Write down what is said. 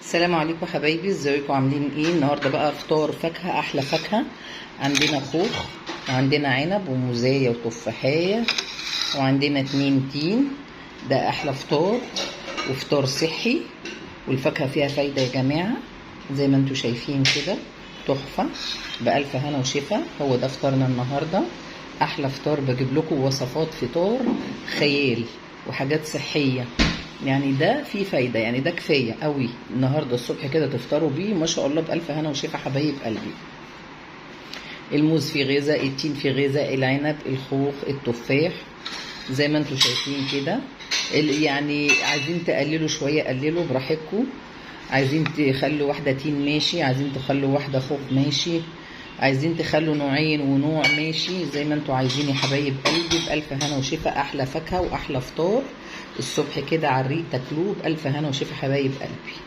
السلام عليكم حبايبي، ازيكم؟ عاملين ايه النهارده؟ بقى فطار فاكهه، احلى فاكهه. عندنا خوخ وعندنا عنب وموزايه وتفاحيه وعندنا 2 تين. ده احلى فطار وفطار صحي، والفاكهه فيها فايده يا جماعة زي ما انتم شايفين كده، تحفة بالف هنا وشفا. هو ده فطارنا النهارده، احلى فطار. بجيب لكم وصفات فطار خيال وحاجات صحية، يعني ده فيه فايده، يعني ده كفاية قوي النهارده الصبح كده تفطروا بيه ما شاء الله بالف هنا وشفا حبايب قلبي. الموز فيه غذاء، التين فيه غذاء، العنب، الخوخ، التفاح زي ما انتم شايفين كده. يعني عايزين تقللوا شوية قللوا براحتكم، عايزين تخلوا واحدة تين ماشي، عايزين تخلوا واحدة خوخ ماشي، عايزين تخلوا نوعين ونوع ماشي، زي ما انتوا عايزين يا حبايب قلبي. بألف هنا وشفا، احلى فاكهة واحلى فطار الصبح كده على الريق تاكلوه بألف هنا وشفا حبايب قلبي.